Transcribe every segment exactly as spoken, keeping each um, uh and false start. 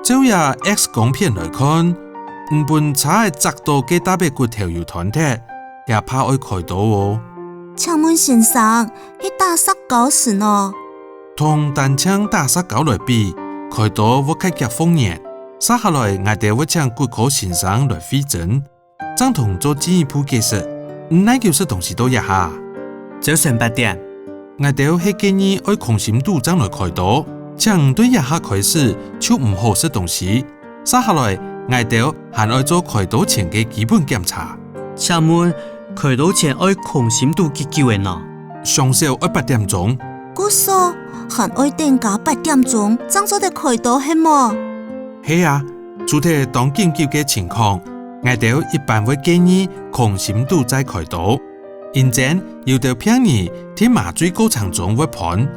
照這X光片來看，你分車仔矺到該搭仔骨頭有斷忒，這怕愛開刀哦。請問先生，係打石膏係無？同單淨打石膏來比，開刀會較遽復原。續下來，𠊎兜會請骨科先生來會診， 正同做進一步解釋，你哪久食東西到這下？朝晨八點。𠊎兜係建議愛空心肚正來開刀，請你對這下開始就毋好食東西。續下來，𠊎兜還愛做開刀前个基本檢查。請問，開刀前愛空心肚幾久仔呢？上少愛八點鐘。故所還愛等加八點鐘正做得開刀係無？係啊，除忒當緊急个情況，𠊎兜一般會建議空心肚再開刀。因為有兜病人在麻醉過程中會翻，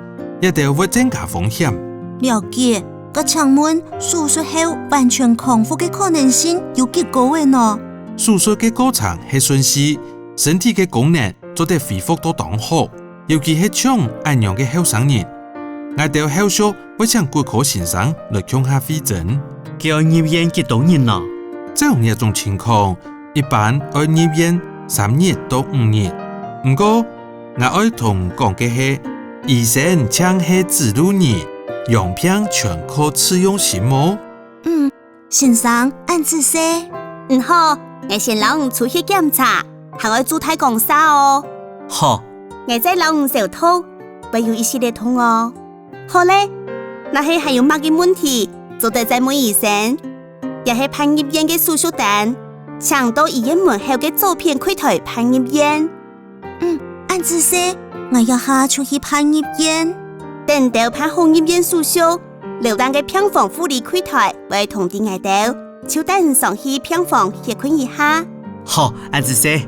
這兜會增加風險。了解，該請問手術後完全康復个可能性有幾高仔呢？手術个過程係順序，身體个功能做得恢復到當好，尤其係像恁樣个後生人。𠊎兜後續會請骨科先生來共下會診。該愛入院幾多日呢？照這種情況，一般愛入院三日到五日。毋過，𠊎愛同你講个係，醫生淨係指路人，養病全靠自用心哦。嗯，先生，恁仔細。你好，𠊎先摎你抽血檢查，還愛注大管射哦。好。𠊎再摎你消毒，會有一息仔痛哦。好了，若係還有麼个問題，做得再問醫生。這係辦入院个手續單，請到醫院門口个左片櫃檯辦入院。嗯，恁仔細，𠊎這下就去辦入院。等到辦好入院手續，樓頂个病房護理櫃檯會通知𠊎兜，就帶你上去病房歇睏一下。好，恁仔細。